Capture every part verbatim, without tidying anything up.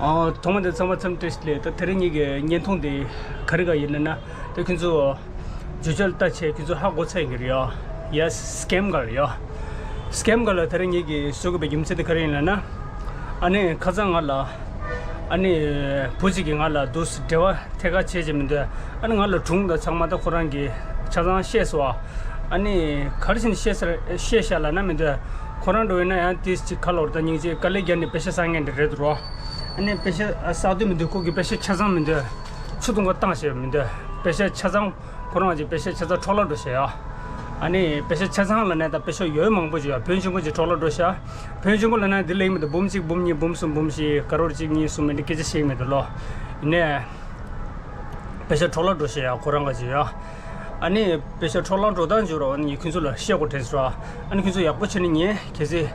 ཨ། ཐོག་མ་དེ་ཚང་མ་འཚམས་འདྲི་ཞུ་ལེ། ད་དེ་རིང་ངེད་ཀྱི་བརྙན་ཐུང་དེ་ག་རེ་ག་ཡིན་ན་ན། ད་ཁྱོད་ཚོ་བརྗོད་བྱ་ལྟ་བྱས་ཁྱོད་ཚོ་ཧ་གོ་ཚར་ཡིན་གྱི་རེད་ཡ། ཡ་སི་ཀེམ་ག་རེད་ཡ། སི་ཀེམ་ག་ལ་ད་རིང་ངེད་ཀྱི་བཟོ་དགོས་པའི་རྒྱུ་མཚན་དེ་ག་རེ་ཡིན་ལབ་ན། ཨ་ནི་ཁ་སང་ང་ལ་ཨ་ནི་བུ་གཅིག་གིས་ང་ལ་འདུག་འབྲེལ་བ་ཐད་ཀར་བྱེད་ཀྱི་མི་འདུག་ཨ་ནི་ང་ལ་སྒྲུང་དང་ཚང་མ་ད་ཁོ་རང་གིས་ཆ་ཚང་བཤད་སོང་བ། ཨ་ནི་ག་རེ་བྱས་ནས་བཤད་ས་བཤད་ཤག་ལབ་ན་མི་འདུག་ཁོ་རང་འགྲོ་ཡིན་ན་ཡང་ཏིས་ཅིག་ཁ་ལོར་དང་སྙིང་རྗེ་དཀའ་ལས་བརྒྱབ་ནས་པེ་ཤ་བསགས་མཁན་དེ་རེད་འདུག་རོ། ཨ་ནི་པེ་ཤ་བསགས་དུས་མི་འདུག་ཁོ་གིས་པེ་ཤ་ཆ་ཚང་མི་འདུག་ཆུ་འཐུང་ག་བཏང་ཤག་མི་འདུག་པེ་ཤ་ཆ་ཚང་ཁོ་རང་གིས་པེ་ཤ་ཆ་ཚང་འཕྲོ་བརླག་འགྲོ་ཤག་ཡ། ཨ་ནི་པེ་ཤ་ཆ་ཚང་ལབ་ནས་ད་པེ་ཤ་ཡོད་མང་པོ་ཅིག་ཡ། ཕོན་ཆེན་པོ་ཅིག་འཕྲོ་བརླག་འགྲོ་ཤག་ཕོན་ཆེན་པོ་ལབ་ན་འདི་ལེགས་མི་འདུག་འབུམ་གཅིག་འབུམ་གཉིས་འབུམ་གསུམ་འབུམ་བཞི་ཀ་རོར་གཅིག་གཉིས་གསུམ་མི་འདི་སྐད་ཆ་བཤད་མི་འདུག་ལོ། ཡིན་ནའི། པེ་ཤ་འཕྲོ་བརླག་འགྲོ་ཤག་ཡ། ཁོ་རང་ག་ཅིག་ཡ། ཨ་ནི་པེ་ཤ་འཕྲོ་བརླག་འགྲོ་སྟངས་ཅིག་རོ། ཨ་ནི་ངས་ཁྱོད་ཚོ་ལ་བཤད་དགོས་དྲན་སོང་ར། ཨ་ནི་ཁྱོད་ཚོ་ཡག་པོ་བྱས་ནས་ཉན། གལ་སྲིད་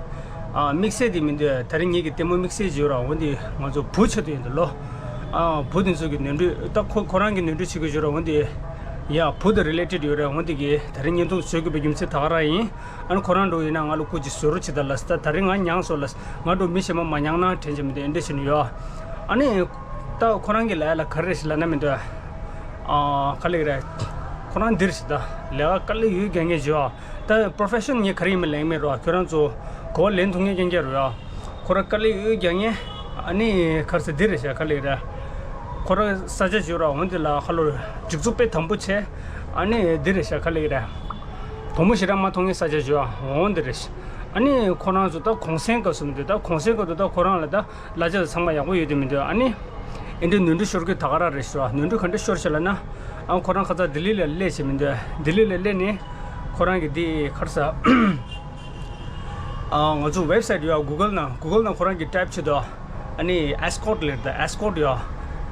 ཨ་དམིགས་བསལ་དེ་མི་འདུག་ད་རིང་ངེད་ཀྱི་ལྟད་མོ་དམིགས་བསལ་ཅིག་ཡོད་ར། འོ་འདི་ང་ཚོ་བུ་ཆེད་དུ་ཡིན་འདུག་ལོ། ཨ་བུ་དེ་ཚོ་གི་ནོར་འཁྲུལ་ད་ཁོ་ཁོ་རང་གི་ནོར་འཁྲུལ་བྱེད་དགོས་ཅིག་ར། འོ་འདི་ཡ་བུ་དང་རི་ལེ་ཊེཌ་ཡོད་ར། འོ་འདི་གི་ད་རིང་བརྙན་ཐུང་བཟོ་དགོས་པའི་རྒྱུ་མཚན་ད་ག་རང་ཡིན། ཨ་ནི་ཁོ་རང་འགྲོ་ཡིན་ན་ང་ལ་སྐུ་མཁྱེན་བཟོ་རོགས་བྱེད་དང་ལབ་སོང་། ད་ད་རིང་ང་མྱངས་སོང་ལབ་སོང་། ང་འགྲོ་མི་གཞན་པ་མ་མྱངས་ན་དྲན་གྱི་མི་འདུག་ཨེ་འདྲ་བྱས་ནས་ཡོད། ཨ་ནི་ད་ཁོ་རང་གི་ལབ་ཡ་ལ་ག་རེ་རེད་ཟེར་ལབ་ན་མི་འདུག་ཨ་ག་ལེ་རེད། ཁོ་རང་འདིར་ཞིག་ད་ལས་ཀ་དཀའ་ལས་ཡོད་རྒྱག་མཁན་ཅིག་ཡོད། ད་པྲོ་ཕེ་ཤོན་ངས་ག་རེ་ཡིན་མིན་ལབ་མེད་རོ། ཁྱོད་རང་ཚོ་གོ་བ་ལེན་ཐུབ་མཁན་རྐྱང་རྐྱང་རེད་ཡ། ཁོ་རང་དཀའ་ལས་ཡོད་རྒྱག་མཁན། ཨ་ནི་ག་རེ་ཟེར་འདི་རེད་ཤག་ག་ལེ་རེད། ཁོ་རང་ས་ཆ་ཅིག་ཡོད་ར། འོ་འདི་ལ་ཁ་ལོ་སྒྲིག་འཛུགས་དཔེ་དམ་པོ་བྱས། ཨ་ནི་འདི་རེད་ཤག་ག་ལེ་རེད། དོ་མོ་ཞེ་དྲག་མ་མཐོང་མཁན་ས་ཆ་ཅིག་ཡོད། འོ་འདི་རེད་ཤག་ཨ་ནི་ཁོ་རང་ཚོ་ད་གུང་སེང་སྐབས་སུ་མི་འདུག་ད་གུང་སེང་སྐབས་དུ་ད་ཁོ་རང་ལ་ད་གླ་ཆ་ཚང་མ་ཡག་པོ་ཡོད་དེ་མི་འདུག་ཨ་ནི་ཨེ་འདྲའི་ནོར་འཁྲུལ་ཤོར་གི་ད་ག་རང་རེད་ཤག་ནོར་འཁྲུལ་ག་འདྲ་ཤོར་ཤག་ལབ་ན། ཨ་ཁོ་རང་ཁ་སང་ལྡི་ལི་ལ་སླེབས་བྱས་མི་འདུག་ལྡི་ལི་ལ་སླེབས་ནས་ཁོ་རང་གི་འདི་ག་རེ་ཟེར། ཨ་ང་ཚོ་ཝེབ་སའིཊ་ཡོད་གུ་གལ་ནང་། གུ་གལ་ནང་ཁོ་རང་གི་ཊའིབ་བྱེད་དོ། ཨ་ནི་ཨེས་ཀོཊ་ལབ་དོ། ཨེས་ཀོཊ་ཡོད།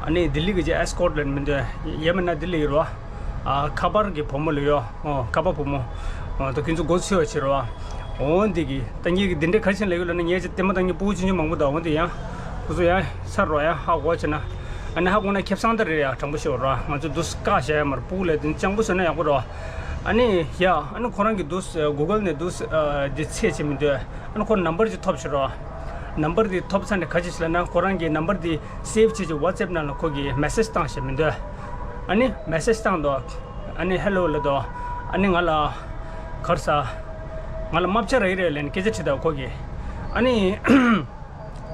ཨ་ནི་ལྡི་ལི་གི་ཅིག་ཨེས་ཀོཊ་ལབ་མི་འདུག་ཡང་མིན་ན་ལྡི་ལི་ཡོད་རོ། ཨ་ཁ་པར་གྱི་བུ་མོ་ལ་ཡོད། ཨོ་ཁ་པར་བུ་མོ། ཨོ་ད་ཁྱོད་ཚོ་མགོ་ཚོས་པ་བྱེད་རོགས། འོ་འདི་གི་ད་ངེད་ཀྱི་འདི་འདྲའི་ག་རེ་བྱས་ལབ་ཡོད་ལབ་ན། ངས་ཅིག་ལྟད་མོ་ལྟ་མཁན་སྤུ་གུ་ཆུང་ཆུང་མང་པོ་འདུག་འོ་འདི་ཡང་ཁོ་ཚོ་ཡང་ཚར་རོགས། ཡང་ཧ་གོ་བྱས་ན། ཨ་ནི་ཧ་གོ་ན་ཁེ་བཟང་ད་རེད་ཡ། དྲང་པོ་བཤད་པ་རོགས། ང་ཚོ་འདུག་སེ་བཀག་བཞག་ཡ་མ་རེད། སྤུ་གུ་ལ་དེ་སྤྱང་པོ་བཟོས་ན་ཡག་པོ་རོགས། ཨ་ནི་ཡ་ཨ་ནི་ཁོ་རང་གི་འདུག་སེ་གུ་གལ་ནས་འདུག་སེ་ཨ་འདི་ཚད་བྱེད་མི་འདུག་ཨ་ནི་ཁོ་ནམ་བར་ཅིག་ཐོབ་བྱེད་རོགས། ནམ་བར་འདི་ཐོབ་ཚར་ནས་ག་ཅིག་བྱེད་ལབ་ན། ཁོ་རང་གི་ནམ་བར་འདི་སེབ་བྱས་ཀྱི་ཝ་ཊི་སེབ་ནང་ལ་ཁོ་གིས་མེ་སེཇ་བཏང་བྱས་མི་འདུག་ཨ་ནི་མེ་སེཇ་བཏང་འདུག་ཨ་ནི་ཧེ་ལོ་ལབ་འདུག་ཨ་ནི་ང་ལ་ག་རེ་ཟེར། ང་ལ་རྨ་བྱ་རག་གི་རེད་ལབ་ནས་སྐད་ཆ་དྲིས་འདུག་ཁོ་གིས། ཨ་ནི་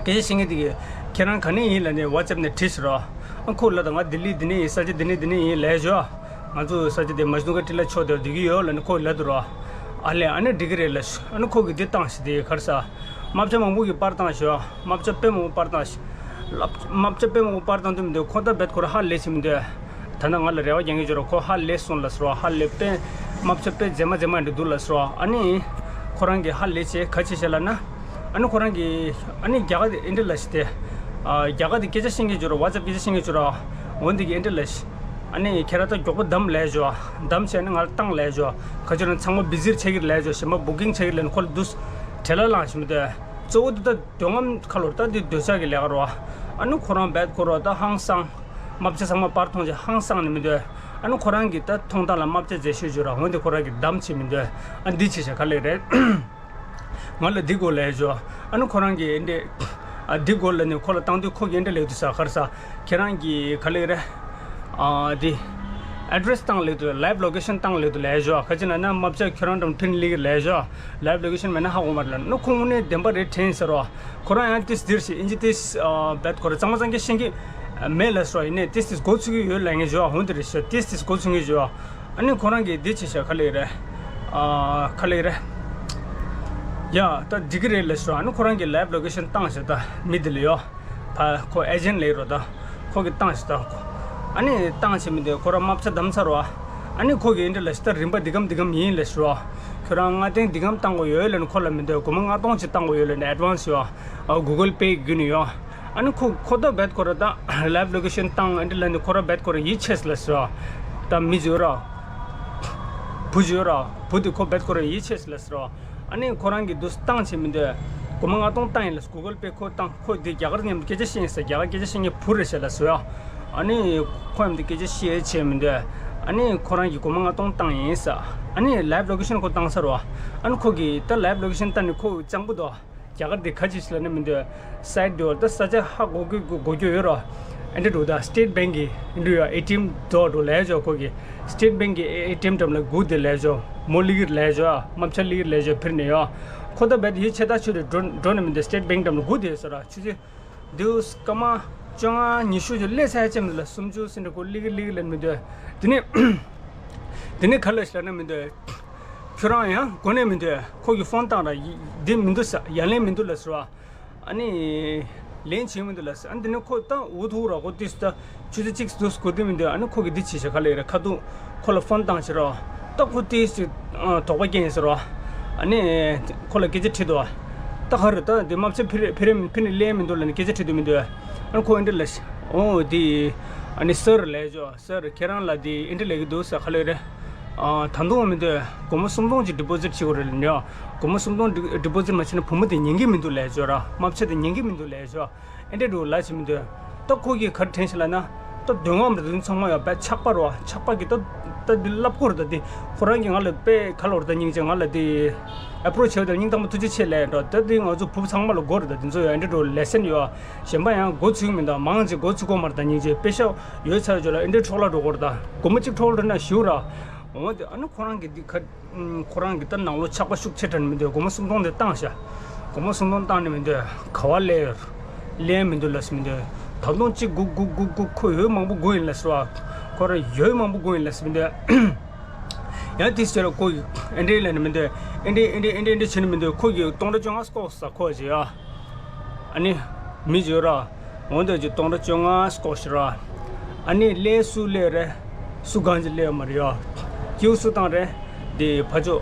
སྐད་ཆ་བཤད་མཁན་དེ་གིས་ཁྱེད་རང་ག་ནས་ཡིན་ལབ་ནས་ཝ་ཊི་སེབ་ནས་དྲིས་ཟེར་རོ། ཨ་ཁོ་ལབ་འདུག་ང་ལྡི་ལི་འདི་ནས་ཡིན། ས་ཆ་འདི་ནས་འདི་ནས་ཡིན་ལབ་ཞོག་ང་ཚོ་ས་ཆ་དེ་མ་གཞི་ནུ་ཀ་ཊི་ལ་ཕྱོགས་དེར་སྡོད་ཀྱི་ཡོད་ལབ་ནས་ཁོ་ལབ་འདུག་རོ། ཨ་ལས་ཨ་ནི་འགྲིག་གི་རེད་ལབ། ཨ་ནི་ཁོ་གིས་འདི་བཏང་ཞིག་དེ་ག་རེ་ཟེར། རྨ་བྱ་མང་པོ་གི་པར་བཏང་ཞོག་རྨ་བྱ་དཔེ་མང་པོ་པར་བཏང་ཞིག་རྨ་བྱ་དཔེ་མང་པོ་པར་བཏང་དུས་མི་འདུག་ཁོ་ད་རྦད་ཁོ་རང་ཧ་ལས་ཕྱིན་མི་འདུག་ད་ནི་ང་ལ་རེ་བ་རྒྱག་མཁན་ཅིག་ཡོད་རེད། ཁོ་ཧ་ལས་སོང་ལབ་ཟེར་རོ། ཧ་ལས་དཔེ་རྨ་བྱ་དཔེ་མཛེས་མ་མཛེས་མ་འདྲ་འདུག་ལབ་ཟེར་རོ། ཨ་ནི་ཁོ་རང་གིས་ཧ་ལས་བྱས་ག་ཅིག་བྱས་ལབ་ན། ཨ་ནི་ཁོ་རང་གིས་ཨ་ནི་རྒྱ་གར་དེ་འདི་འདྲ་ལབ་ཞིག་དེ། ཨ་རྒྱ་གར་དེ་སྐད་ཆ་བཤད་མཁན་ཅིག་ཡོད་རེད། ཝ་ཊི་སེབ་སྐད་ཆ་བཤད་མཁན་ཅིག་ཡོད་རེད། འོ་འདི་གིས་འདི་འདྲ་ལབ་ཞིག་ཨ་ནི་ཁྱེད་རང་ད་མགྱོགས་པོ་བདམས་ལབ་ཞོག་བདམས་བྱས་ནས་ང་ལ་བཏང་ལབ་ཞོག་ག་ཅིག་ན་ཚང་མ་བི་ཛི་ཆགས་ཀྱི་རེད་ལབ་ཞོག་གཞན་པ་བུ་ཀིང་ཆགས་ཀྱི་རེད་ལབ་ནས་ཁོ་ལ་འདུག་སེ་བྲེལ་བ་ལངས་ཞིག་མི་འདུག་གཙོ་བོ་འདི་ད་འདོད་རྔམ་ཁ་ལོར་ད་འདི་འདོད་ཆགས་ཀྱི་ལས་ཀ་རེད་བ། ཨ་ནི་ཁོ་ཁོ་རང་རྦད་ཁོ་རང་ད་ཧང་སངས། རྨ་བྱ་ཚང་མ་པར་མཐོང་བྱས་ཧང་སངས་ནས་མི་འདུག་ཨ་ནི་ཁོ་རང་གིས་ད་མཐོང་སྟངས་ལ་རྨ་བྱ་མཛེས་ཤོས་ཅིག་ཡོད་རེད། འོ་འདི་ཁོ་རང་གིས་བདམས་བྱས་མི་འདུག་ཨ་འདི་བྱས་བྱས་ག་ལེ་རེད། ང་ལ་འདི་དགོས་ལབ་ཞོག་ཨ་ནི་ཁོ་རང་གིས་འདི་ཨ་འདི་དགོས་ལབ་ནས་ཁོ་ལ་བཏང་དུས་ཁོ་གིས་འདི་ལབ་འདུག་ས། ག་རེ་ཟེར། ཁྱེད་རང་གིས་ག་ལེ་རེད། ཨ་འདི་ཨེ་ཌི་རེ་སི་བཏང་ལབ་འདུག་ལའིབ་ལོ་ཀེ་ཤན་བཏང་ལབ་འདུག་ལབ་ཞོག་ག་ཅིག་ན་ན་རྨ་བྱ་ཁྱོད་རང་འགྲམ་ཕྱིན་སླེབས་ཀྱི་ལབ་ཞོག་ལའིབ་ལོ་ཀེ་ཤན་མེད་ན་ཧ་གོ་མ་རེད་ལབ་ན། ཁོ་དངོས་གནས་བདེན་པ་རེད་དྲན་ཟེར་རོ། ཁོ་རང་ཡང་ཏིས་འདིར་ཞིག་ཨིན་ཇི་ཏིས་རྦད་ཁོ་རང་གཙང་མ་ཙང་གི་ཤེས་ཀྱི་མེད་ལབ་ཟེར་བ། ཡིན་ནའི་ཏིས་ཏིས་མགོ་ཚོས་ཀྱི་ཡོད་ལབ་མཁན་ཞོག་འོ་འདི་རེད་ཤག་ཏིས་ཏིས་མགོ་ཚོས་མཁན་ཞོག་ཨ་ནི་ཁོ་རང་གིས་འདི་བྱས་ཤག་ག་ལེ་རེད། ཨ་ག་ལེ་རེད། ཡ་ད་འགྲིག་གི་རེད་ལབ་ཟེར་བ། ཨ་ནི་ཁོ་རང་གིས་ལའིབ་ལོ་ཀེ་ཤན་བཏང་ཤག་ད་མི་འདི་ལ་ཡོད། ཕ་ཁོ་ཨེ་ཇེན་ལབ་རོ་ད། ཁོ་གིས་བཏང་ཤག་ད། ཨ་ནི་བཏང་བྱས་མི་འདི་ཁོ་རང་རྨ་བྱ་བདམས་ཚར་བ། ཨ་ནི་ཁོ་གིས་འདི་ལབ་ཤག་ད་རིན་པ་འདི་གམ་འདི་གམ་ཡིན་ལབ་ཟེར་བ། ཁྱོད་རང་ལྔ་སྟོང་འདི་གམ་བཏང་དགོས་ཡོད་ལབ་ནས་ཁོ་ལབ་མི་འདུག་སྒོར་མོ་ལྔ་སྟོང་ཅིག་བཏང་དགོས་ཡོད་ལབ་ནས་ཨེ་ཌི་ཝན་སི་ཡོད། ཨ་གུ་གལ་པེ་བརྒྱུད་ནས་ཡོད། ཨ་ནི་ཁོ་ཁོ་ད་རྦད་ཁོ་ར་ད་ལའིབ་ལོ་ཀེ་ཤན་བཏང་ཨ་འདི་ལབ་ནས་ཁོ་ར་རྦད་ཁོ་ར་ཡིད་ཆེས་ལབ་ཟེར་བ། ད་མི་ཅིག་ཡོད་ར། བུ་ཅིག་ཡོད་ར། བུ་དེ་ཁོ་རྦད་ཁོ་ར་ཡིད་ཆེས་ལབ་ཟེར་བ། ཨ་ནི་ཁོ་རང་གིས་འདུག་སེ་བཏང་བྱས་མི་འདུག་སྒོར་མོ་ལྔ་སྟོང་བཏང་ཡིན་ལབ། གུ་གལ་པེ་ཁོ་བཏང་། ཁོ་འདི་རྒྱ་གར་མཉམ་དུ་སྐད་ཆ་བཤད་ཡིན་ཟེར། རྒྱ་གར་སྐད་ཆ་བཤད་མཁན་བུ་རེད་ཟེར་ལབ་ཟེར་བ། ཨ་ནི་ཁོ་མཉམ་དུ་སྐད་ཆ་བཤད་བྱས་མི་འདུག་ཨ་ནི་ཁོ་རང་གིས་སྒོར་མོ་ལྔ་སྟོང་བཏང་ཡིན་ཟེར། ཨ་ནི་ལའིབ་ལོ་ཀེ་ཤན་ཁོ་བཏང་ཚར་བ། ཨ་ནི་ཁོ་གིས་ད་ལའིབ་ལོ་ཀེ་ཤན་བལྟས་ནས་ཁོ་སྤྱང་པོ་འདུག་རྒྱ་གར་དེ་ག་ཅིག་ལབ་ན་མི་འདུག་སའིཊ་དེ་བར་ད་ས་ཆ་ཧ་གོ་གི་གོ་གོ་རྒྱུ་ཡོད་རོ། ཨེ་འདྲ་འདུག་ད་སི་ཊེཊ་བེང་གི་ཨེ་འདྲ་ཡོད་ཨེ་ཊི་ཨེམ་དོ་འགྲོ་ལས་ཆོག་ཁོ་གི་སི་ཊེཊ་བེང་གི་ཨེ་ཊི་ཨེམ་འགྲམ་ལ་སྒུག་དེ་ལས་ཆོག་མོ་ལི་གིར་ལས་ཆོག་མ་བྱ་ལི་གིར་ལས་ཆོག་ཕིར་ནས་ཡོད། ཁོ་ད་བད་ཡི་ཆེ་ད་ཆུ་དེ་འགྲོ་འགྲོ་ནས་མི་འདུག་སི་ཊེཊ་བེང་འགྲམ་ལ་སྒུག་དེ་ཡོད་ས་ར་ཆུ་ཚོད། དེའུ་སྐར་མ་བཅོ་ལྔ་ཉི་ཤུ་ཅིག་སླེབས་ཚར་ཅེས་མི་ལ་སུམ་ཅུ་ཟིན་འདྲ་ཁོ་ལི་གི་ལི་གི་ལ་མི་འདོད། དེ་ནས་དེ་ནས་ག་ལ་ཞིག་ལ་ན་མི་འདོད། ཁྱོད་རང་ཡང་གོ་ནས་མི་འདོད་ཁོ་གི་ཕོན་བཏང་ར་ཡི་འདི་མི་འདུག་ས་ཡར་ལེན་མི་འདུག་ལ་ཟེར་བ། ཨ་ནི་ལེན་བྱེད་མི་འདུག་ལ་ཟེར། ཨ་ནི་དེ་ནས་ཁོ་ད་འུ་ཐུག་ར་ཁོ་ཏིས་ད་ཆུ་ཚོད་གཅིག་དུས་གོ་དུས་མི་འདོད། ཨ་ནི་ཁོ་གི་འདི་བྱེད་ཤག་ག་ལ་ཡི་ར་ཁ་ཐུག་ཁོ་ལ་ཕོན་བཏང་བྱེད་རོགས། ད་ཁོ་ཏིས་ཅིག་དོགས་པ་སྐྱེ་ཡིན་ཟེར་རོ། ཨ་ནི་ཁོ་ལ་སྐད་ཆ་དྲིས་དོ། ད་ག་རེ་ད་འདི་མ་བྱས་ཕི་རེ་ཕི་རེ་ཕི་ནི་ལེན་མི་འདུག་ལ་ནི་སྐད་ཆ་དྲིས་དུ་མི་འདུག་ཨ་ནི་ཁོ་ཨེ་འདྲ་ལ་ཤི་ཨོ་འདི་ཨ་ནི་སར་ལས་ཇོ་སར་ཁྱེད་རང་ལ་འདི་ཨེ་འདྲ་ལས་ཀྱི་འདུག་ས་ག་ལེ་རེད། ད་དུང་མི་འདུག་སྒོར་མོ་སུམ་སྟོང་ཅིག་ཌི་པོ་ཟིཊ་བྱེད་དགོས་རེད་ལ་ནི་སྒོར་མོ་སུམ་སྟོང་ཌི་པོ་ཟིཊ་མ་བྱས་ན་བུ་མོ་དེ་ཉན་གི་མི་འདུག་ལས་ཇོ་ར་མ་བྱས་དེ་ཉན་གི་མི་འདུག་ལས་ཇོ། ཨེ་འདྲ་འགྲོ་ལ་ཅི་མི་འདོད། ད་ཁོ་གིས་ག་རེ་དྲན་ཤག་ལབ་ན། ད་སྡོད་ངམ་རེད་དུ་ཚང་མ་ཡོད་པས་ཆགས་པ་རོ་ཆགས་པ་གི་ད་ད་འདི་ལབ་ཁོ་རེད་ད་འདི། ཁོ་རང་གིས་ང་ལ་དཔེ་ག་ལོར་ད་སྙིང་རྗེ་ང་ལ་འདི་ཨེ་པོ་རོ་ཆེ་བ་དང་སྙིང་ཐག་པ་ཐུགས་རྗེ་ཆེ་ལབ་འགྲོ། ད་འདི་ང་ཚོ་བུ་ཚང་མ་ལ་དགོས་རེད་ད་འདི་ཚོ་ཡོད་ཨེ་འདྲ་འགྲོ་ལེ་སན་ཡོད། གཞན་པ་ཡང་མགོ་ཚུགས་མི་འདུག་མང་ཅིག་མགོ་ཚུགས་གོ་མ་རེད་ད་སྙིང་རྗེ་དཔེ་ཤག་ཡོད་ཚར་ཡོད་ལ་ཨེ་འདྲ་འཕྲོག་ལ་འགྲོ་དགོས་རེད་ད་སྒོར་མོ་གཅིག་འཕྲོག་ལ་འགྲོ་ན་ཞུ་ར། འོ་དེ་ཨ་ནི་ཁོ་རང་གིས་འདི་ག་ཁོ་རང་གིས་ད་ནང་ལོགས་ཆགས་པ་ཤུགས་ཆེ་དྲན་མི་འདུག་སྒོར་མོ་སུམ་སྟོང་དེ་བཏང་ཤག་སྒོར་མོ་སུམ་སྟོང་བཏང་ནས་མི་འདུག་ག་བ་ལས་ཡོད། ལེན་མི་འདུག་ལབ་སི་མི་འདུག་ད་དུང་གཅིག་སྒུག་སྒུག་སྒུག་སྒུག་ཁོ་ཡོད་མང་པོ་སྒུག་ཡིན་ལབ་སི་བ། ཁོ་རང་ཡོད་མང་པོ་སྒུག་ཡིན་ལབ་སི་མི་འདུག་ཡང་དེ་ཟེར་ལ་ཁོ་ཨེ་འདྲས་ལབ་ནས་མི་འདུག་ཨེ་འདྲས་ཨེ་འདྲས་ཨེ་འདྲས་ཨེ་འདྲས་བྱས་ནས་མི་འདུག་ཁོ་གིས་སྟོང་ཕྲག་བཅོ་ལྔ་སྐོར་ས་ཁོ་བྱེད་ཡ། ཨ་ནི། མི་བརྗོད་ར། འོན་ཏེ་ཅིག་སྟོང་ཕྲག་བཅོ་ལྔ་སྐོར་ཞིག་ར། ཨ་ནི་ལས་སུ་ལས་རེད། སུ་གང་ཅི་ལས་མ་རེད་ཡ། སྐྱེའུ་སུ་བཏང་རེད། དེ་ཕ་ཆོ།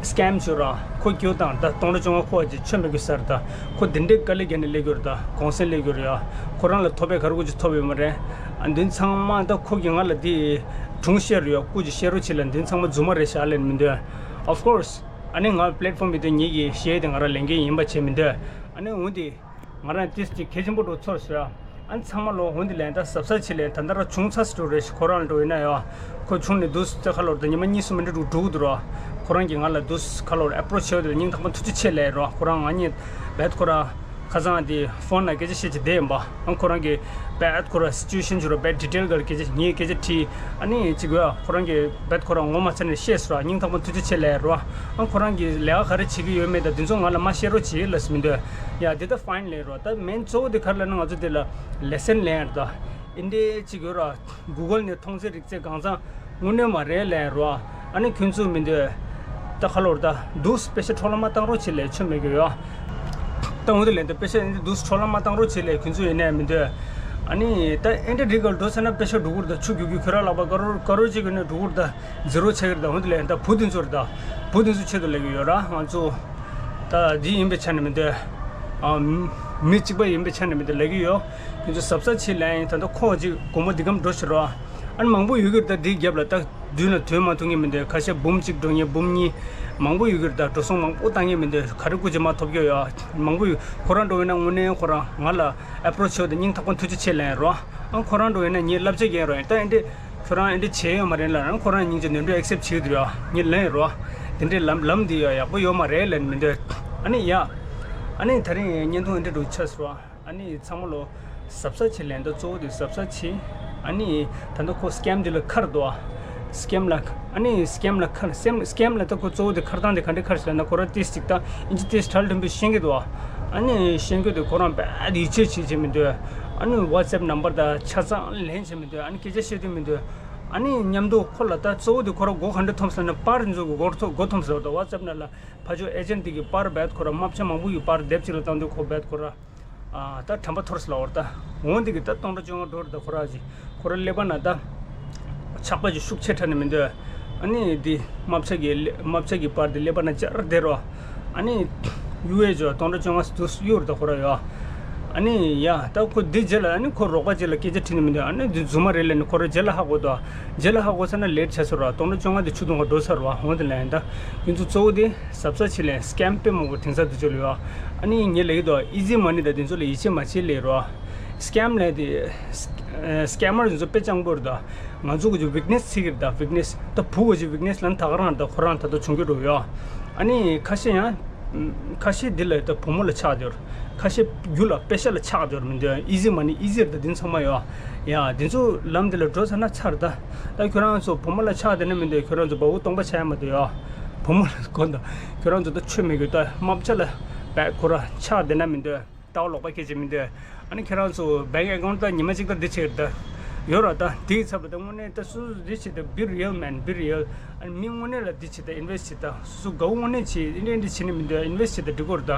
སི་ཀེམ་བྱོས་ར། ཁོ་སྐྱེའུ་བཏང་ད་སྟོང་ཕྲག་བཅོ་ལྔ་ཁོ་ཅིག་ཆོད་མེད་གི་ཟེར་ད། ཁོ་དེ་འདྲའི་དཀའ་ལས་བརྒྱབ་ནས་ལས་རྒྱུ་རེད་ད་གོང་སེང་ལས་རྒྱུ་རེད་ཡ། ཁོ་རང་ལ་ཐོབ་པའི་ག་རེ་ཀུ་ཅིག་ཐོབ་ཡོད་མ་རེད། ཨ་འདི་ཚང་མ་ད་ཁོ་གིས་ང་ལ་དེ། སྒྲུང་བཤད་རོགས་ཡ་སྐུ་ཅིག་བཤད་རོགས་བྱེད་ལ་འདི་ཚང་མ་རྫུན་མ་རེད་ཤག་ལབ་ནས་མི་འདོད། Of course། ཨ་ནི་ང་པླེ་ཊི་ཕོམ་མི་དེ་ངེད་ཀྱི་གཞས་དེ་ང་རང་ལེན་མཁན་ཡིན་པ་བྱས་མི་འདོད། ཨ་ནི་འོན་ཏེ། ང་རང་ཏིས་ཅིག་གལ་ཆེན་པོ་འགྲོ་ཚོར་ཟེར། ཨ་ནི་ཚང་མ་ལོ་འོན་ཏེ་ལན་ད་གཟབ་གཟབ་བྱེད་ལན་ད་ལྟ་ར་བྱུང་ཚར་སི་འགྲོ་རེད་ཁོ་རང་ལ་འགྲོ་ཡིན་ན་ཡོ། ཁོ་བྱུང་ནས་འདུག་སེ་ཁ་ལོར་ད་ཉི་མ་གཉིས་གསུམ་མི་འདྲ་འགྲོ་འགྲོ་གི་འདུག་རོ། ཁོ་རང་གིས་ང་ལ་འདུག་སེ་ཁ་ལོར་ཨེ་པོ་རོ་ཆེ་བ་དེ་ལ་སྙིང་ཐག་པ་ཐུགས་རྗེ་ཆེ་ལབ་རོ། ཁོ་རང་ང་གཉིས་བེད་ཁོ་ར་ཁ་སང་དེ་ཕོན་ལ་སྐད་ཆ་བཤད་ཀྱི་བསྡད་ཡིན་པ། ཨ་ཁོ་རང་གིས་བེད་ཁོ་ར་སི་ཅུ་ཨེ་ཤན་བྱུང་རོ་བེད་ཌི་ཊེལ་གར་སྐད་ཆ་ངས་སྐད་ཆ་དྲིས། ཨ་ནི་གཅིག་གོ་ཁོ་རང་གིས་བེད་ཁོ་ར་ངོ་མ་ཚ་ནས་བཤད་སོ་ར་སྙིང་ཐག་པ་ཐུགས་རྗེ་ཆེ་ལབ་རོ། ཨ་ཁོ་རང་གིས་ལས་ཀ་ག་རེ་བྱེད་ཀྱི་ཡོད་མེད་དང་དེ་ཚོ་ང་ལ་མ་བཤད་རོགས་བྱེད་ལབ་སི་མི་འདོད། ཡ་དེ་ད་ཕ་ཡིན་ལབ་རོ། ད་མེན་གཙོ་བོ་དེ་ག་རེ་ལབ་ན་ང་ཚོ་དེ་ལ་ལེ་སན་ལེན་ཡར་ད། ཨིན་དེ་གཅིག་ཡོད་ར། གུ་གལ་ནས་མཐོང་ཚད་རིག་ཚད་གང་ཚང་དངོས་གནས་མ་རེད་ལབ་རོ། ཨ་ནི་ཁྱོད་ཚོ་མི་འདོད། ད་ཁ་ལོར་ད་འདུག་སེ་པེ་ཤ་འཕྲོ་བརླག་མ་བཏང་རོགས་བྱེད་ལབ་ཆོ་མེད་གི་ཡོ། ད་འོན་ཏེ་ལན་ད་པེ་ཤ་ཨིན་དེ་འདུག་སེ་འཕྲོ་བརླག་མ་བཏང་རོགས་བྱེད་ལབ་ཁྱོད་ཚོ་ཡིན་ནའི་མི་འདོད། ཨ་ནི་ད་ཨིན་དེ་རིག་གལ་འགྲོ་ཚེ་ན་པེ་ཤ་འགྲོ་གུར་ད་ཆུ་རྒྱུག་རྒྱུག་ཁྱོད་ར་ལག་པ་དཀར་རོ་དཀར་རོ་གཅིག་གི་ནས་འགྲོ་གུར་ད་ཛི་རོ་ཆགས་གི་རེད་ད། འོན་ཏེ་ལན་ད་བུ་དེ་ཚོ་རེད་ད། བུ་དེ་ཚོ་ཆེད་དུ་ལབ་གི་ཡོད་ར་ང་ཚོ། ད་འདི་ཡིན་པའི་ཆ་ནས་མི་འདོད། ཨ། མི་གཅིག་པ་ཡིན་པའི་ཆ་ནས་མི་འདོད་ལབ་ཀྱི་ཡོད། ཁྱོད་ཚོ་གཟབ་གཟབ་བྱེད་ལབ་ཡིན། ད་ལྟ་ཁོ་གཅིག་སྒོར་མོ་འདི་གམ་འགྲོ་ཕྱིར་རོ། ཨ་ནི་མང་པོ་ཡོད་ཀྱི་རེད་ད་འདིའི་རྒྱབ་ལ་ད་མདུན་ལ་དོན་མ་ཐུབ་མཁན་མི་འདོད། ཁ་ཤས་འབུམ་གཅིག་འགྲོ་མཁན་འབུམ་གཉིས། མང་པོ་ཡོད་ཀྱི་རེད་ད་འགྲོ་སོང་མང་པོ་བཏང་མཁན་མི་འདོད། ག་རེ་སྐུ་མཁྱེན་མ་ཐོབ་རྒྱུ་ཡོད། མང་པོ་ཡོད། ཁོ་རང་འགྲོ་ཡིན་ན་དངོས་གནས་ཁོ་རང་ང་ལ་ཨེ་པོ་རོ་ཆི་བྱས་ཏེ་སྙིང་ཐག་པ་ཐུགས་རྗེ་ཆེ་ལབ་ཡིན་རོ། ཨ་ཁོ་རང་འགྲོ་ཡིན་ན་ངས་བསླབ་བྱ་རྒྱག་རོགས་ཡིན། ད་ཨེ་འདྲས་ཁྱོད་རང་ཨེ་འདྲས་བྱས་ཡོད་མ་རེད་ལབ་ན་ཁོ་རང་སྙིང་རྗེ་ནོར་འཁྲུལ་ཨེག་སེབ་བྱེད་ཀྱི་འདུག་ཡ། ངས་ལབ་ཡིན་རོ། དེ་འདྲས་ལམ་ལམ་འདི་ཡ་ཡག་པོ་ཡོད་མ་རེད་ལབ་མི་འདོད། ཨ་ནི་ཡ། ཨ་ནི་ད་རིང་བརྙན་ཐུང་ཨེ་འདྲས་འགྲོ་ཆགས་སོང་། ཨ་ནི་ཚང་མ་ལོ། གཟབ་གཟབ་བྱེད་ལབ་ཡིན། ད་གཙོ་བོ་དེ་གཟབ་གཟབ་བྱེད། ཨ་ནི་ད་ལྟ་ཁོ་སི་ཀེམ་འདི་ལ་ཁར་འདུག་ཨ། སི་ཀེམ་ལ། ཨ་ནི་སི་ཀེམ་ལ་ཁར་སི་ཀེམ་སི་ཀེམ་ལ་ད་ཁོ་གཙོ་བོ་དེ་ཁར་སྟངས་དེ་ག་འདྲས་ཁར་ཟེར་ན་ཁོ་ར་ཏིས་ཅིག་ད་ཨིན་ཇི་ཏིས་ཁྲལ་མཐུན་པོ་ཤེས་ཀྱི་འདུག་ཨ། ཨ་ནི་ཤེས་རྒྱུ་དེ་ཁོ་རང་བད་ཡིད་ཆེས་བྱེད་བྱེད་མི་འདོད། ཨ་ནི་ཝ་ཊི་སེབ་ནམ་བར་ད་ཆ་ཚང་ལེན་བྱེད་མི་འདོད། ཨ་ནི་སྐད་ཆ་བཤད་དུས་མི་འདོད། ཨ་ནི་མཉམ་དུ་ཁོ་ལ་ད་གཙོ་བོ་དེ་ཁོ་ར་མགོ་ག་འདྲ་འཐོམས་ཟེར་ན་པར་འཛུགས་གི་མགོ་ཐོ་མགོ་འཐོམས་ཟེར་བ་ད་ཝ་ཊི་སེབ་ནང་ལ་ཕ་ཆོས་ཨེ་ཇེན་ཊི་དེ་གི་པར་བད་ཁོ་ར་དམག་ཆ་མང་པོ་ཡི་པར་དེབ་ཅིག་ལ་བཏང་དུས་ཁོ་བད་ཁོ་ར། ཨ་ད་དྲན་པ་འཐོར་སོང་ལབ་པ་རེད་ད། འོ་འདི་གི་ད་སྟོང་ཕྲག་བཅོ་ལྔ་འགྲོ་རེད་ད། ཁོ་ར་ཅིག་ཁོ་ར་ཀླད་པ་ན་ད་ཆགས་པ་ཅིག་ཤུགས་ཆེ་དྲགས་ནས་མི་འདོད། ཨ་ནི་འདི་དམག་ཆ་གི་དམག་ཆ་གི་པར་འདི་ཀླད་པ་ན་སྦྱར་བསྡད་རོགས། ཨ་ནི་ཡུ་ཨེ་ཇོ་སྟོང་ཕྲག་བཅོ་ལྔ་དུ་གཡུར་ད་ཁོ་ར་ཡོད། ཨ་ནི་ཡ་ད་ཁོ་འདི་རྗེས་ལ་ཨ་ནི་ཁོ་རོགས་པ་ཅིག་ལ་སྐད་ཆ་དྲིས་ནས་མི་འདོད། ཨ་ནི་འདི་རྫུན་མ་རེད་ལབ་ནས་ཁོ་ར་རྗེས་ལ་ཧ་གོ་ད། རྗེས་ལ་ཧ་གོ་ཚར་ན་ལེ་ཊི་ཆགས་སོང་ར། སྟོང་ཕྲག་བཅོ་ལྔ་འདི་ཆུ་དུང་ག་འགྲོ་ཚར་བ་འོ་འདི་ལ་ཡིན་ད། ཁྱོད་ཚོ་གཙོ་བོ་དེ། གཟབ་གཟབ་བྱེད་ལས་སི་ཀེམ་དཔེ་མང་པོ་དེང་སང་དུས་ཚོད་ལ་ཡོད། ཨ་ནི་ངས་ལབ་ཀྱི་འདུག་ཨི་ཛི་མ་ནི་དང་དེ་ཚོ་ལ་ཡིད་ཆེས་མ་བྱེད་ལབ་རོགས། སི་ཀེམ་ལབ་དེ། སི་ཀེམ་མར་དེ་ཚོ་དཔེ་སྤྱང་པོ་རེད་ད། ང་ཚོ་གི་ཅིག་ཝིག་ནེ་སི་ཚིག་གི་རེད་ད། ཝིག་ནེ་སི་ད་བུ་གི་ཅིག་ཝིག་ནེ་སི་ལབ་ན་ད་ག་རང་རེད་ད། ཁོ་རང་ད་ལྟ་བྱུང་གི་འགྲོ་ཡོད། ཨ་ནི་ཁ་ཤས་ཡང་ ཁ་ཤས་འདི་ལ་ད་བུ་མོ་ལ་ཆགས་འདུག་ཁ་ཤས་རྒྱུ་ལ་པེ་ཤ་ལ་ཆགས་འདུག་མི་འདུག easy money easy ད་འདི་ཚང་མ་ཡོད། ཡ་འདི་ཚོ་ལམ་འདི་ལ་འགྲོ་ཚར་ན་ཚར། ད་ད་ཁྱོད་རང་ཚོ་བུ་མོ་ལ་ཆགས་བསྡད་ན་མི་འདུག་ཁྱོད་རང་ཚོ་བ་འུ་སྟོང་པ་ཆགས་ཡ་མ་འདུག་ཡ། བུ་མོ་ལ་དགོངས་དག་ཁྱོད་རང་ཚོ་ད་ཆོ་མེད་གི་ད་རྨ་བྱ་ལ་བས་ཁོ་ར་ཆགས་བསྡད་ན་མི་འདུག་ལྟ་བ་ལོག་པ་སྐྱེ་ཅེས་མི་འདོད། ཨ་ནི་ཁྱེད་རང་ཚོ་bank account ད་ཉི་མ་གཅིག་ད་འདི་བྱེད་ད་ཡོད་ར། ད་འདིའི་ཚབ་ད་དངོས་གནས་ད་སུ་འདི་བྱེད་ད་be real man be real། ཨ་ནི་མི་དངོས་གནས་ལ་འདི་བྱེད་ད་invest བྱེད་ད་སུ་དགའ་བོ་དངོས་གནས་བྱེད་འདི་འདྲ་འདི་བྱེད་ནི་མི་འདོད། invest བྱེད་ད་འགྲིག་གོ་ར། ད་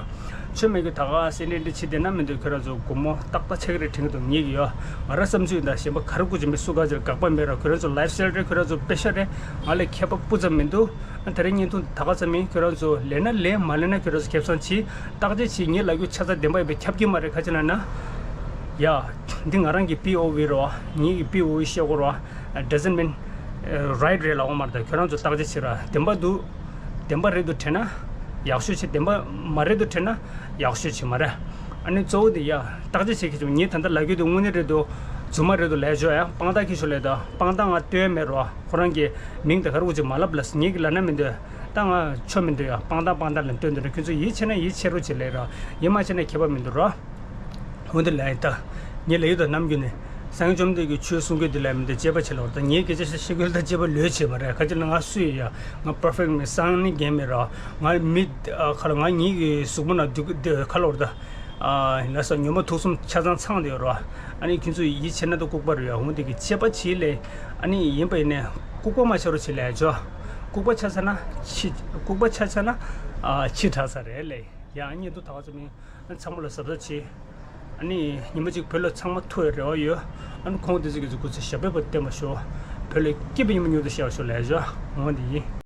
ཆོ་མེད་གི་ད་ག་སེ་འདི་འདྲ་བྱེད་བསྡད་ན་མི་འདོད། ཁྱོད་རང་ཚོ་སྒོར་མོ་ཏག་ཏག་ཆག་གི་རེད་དྲན་གི་འདུག་ངེད་ཀྱི་ཡོད། ང་ར་བསམ་ཚུལ་ད་གཞན་པ་ག་རེ་དགོས་ཀྱི་མི་སུ་ག་ཚོར་དགག་པ་མེད་ར། ཁྱོད་རང་ཚོ་lifestyle རེད། ཁྱོད་རང་ཚོ་པེ་ཤ་རེད། ང་ལ་ཁྱད་པར་སྤུ་ཙམ་མི་འདུག་ཨ་ད་རེས་བརྙན་ཐུང་ད་ག་ཙམ་ཡིན། ཁྱོད་རང་ཚོ་ལས་ན་ལས་མ་ལས་ན་ཁྱོད་རང་ཚོ་ཁེ་བཟང་བྱེད། བརྟག་དཔྱད་བྱེད། ངས་ལབ་རྒྱུ་ཆ་ཚང་བདེན་པ་ཡིན་པས་ཁྱབ་ཀྱི་མ་རེད། ག་ཅི་ལབ་ན། ཡ། འདི་ང་རང་གི་པི་ཨོ་བི་རེད་བ། ངེད་ཀྱི་པི་ཨོ་བི་བཤད་དགོས་རེད་བ། doesn't mean right རེད་ལབ་དགོས་མ་རེད། ད་ཁྱོད་རང་ཚོ་བརྟག་དཔྱད་བྱེད་ར། བདེན་པ་འདུག་བདེན་པ་རེད་འདུག་དྲན་ན་ཡག་ཤོས་བྱེད། བདེན་པ་མ་རེད་འདུག་དྲན་ན་ཡག་ཤོས་བྱེད་མ་རེད། ཨ་ནི་གཙོ་བོ་དེ་ཡ་བརྟག་དཔྱད་བྱེད་མཁན་ཚོ་ངས་ད་ལྟ་ལབ་རྒྱུ་དེ་དངོས་གནས་རེད་འདུག་རྫུན་མ་རེད་འདུག་ལབ་ཆོག་ཡ། དཔང་རྟགས་ཁྱེར་ཤོག་ལབ། ད་དཔང་རྟགས་ང་སྟོན་མེད་རོ། ཁོ་རང་གི་མིང་དེ་ག་རེ་ཅིག་མ་ལབ་ལ་ངེད་ཀྱི་ལབ་ན་མི་འདོད། ད་ང་ཆོ་མི་འདོད་ཡ། དཔང་རྟགས་དཔང་རྟགས་ལ་སྟོན་འདོད་ར། ཁྱོད་ཚོ་ཡིད་ཆེས་ན་ཡིད་ཆེས་རོགས་བྱེད་ལབ་ར། ཡིད་མ་ཆེས་ན་ཁྱད་པར་མི་འདུག་རོ། འོ་འདི་ལ་ཡིན་ད། ངས་ལབ་ཡོད་ད་ནམ་རྒྱུན་ནས། སངས་རྒྱས་བཅོམ་ལྡན་འདས་ཀྱི་ཆོས་གསུང་རྒྱུ་འདི་ལ་མི་འདོད། དཔྱད་པ་བྱེད་ལ་འོ་ད་ངའི་སྐད་ཆ་བཤད་ཤེས་ཁུལ་ད་དཔྱད་པ་ལོས་བྱེད་མ་རེད། ཁ་ཅིག་ལ་ང་སུ་ཡིན་ཡ། ང་perfect མེད། སང་ནི་རྒན་མེད་ར། ང་མི་ཨ་ཁ་ལ་ང་ངེད་ཀྱི་གཟུགས་པོ་ན་འདུག་འདི་ཁ་ལ་འོ་ད། ཨ་ལ་ས་ཉོན་མོངས་དུག་གསུམ་ཆ་ཚང་ཚང་དེ་ཡོད་ར། ཨ་ནི་ཁྱེད་ཚོ་ཡིད་ཆེས་ན་ད་ལྐུགས་པ་རེད་ཡ། འོ་འདི་གི་དཔྱད་པ་བྱེད་ལས། ཨ་ནི་ཡིན་པ་ཡིན་ནས་ལྐུགས་པ་མ་ཆགས་རོགས་བྱེད་ལས་ཇོ། ལྐུགས་པ་ཆགས་ཚར་ན་ཕྱི་ལྐུགས་པ་ཆགས་ཚར་ན་ཨ་ཕྱི་དྲགས་ཚར་རེད་ལས། ཡ་ཨ་ནི་འདུག་ད་ག་ཙམ་ཡིན། ཨ་ཚང་མ་ལ་གཟབ་གཟབ་བྱེད། ཨ་ནི་ཉི་མ་གཅིག་བོད་ལ་ཚང་མ་ཐུག་ཡ་རེ་བ་ཡོད། ཨ་ནི་ཁོང་དེ་ཚོ་གི་ཚོ་སྐུ་ཚེ་ཞབས་པད་བརྟན་པ་ཤོག་བོད་ལ་སྐྱིད་པའི་ཉི་མ་མྱུར་དུ་ཤར་བ་ཤོག་ལབ་ཡ་ཞོ། འོ་འདི་ཡིན།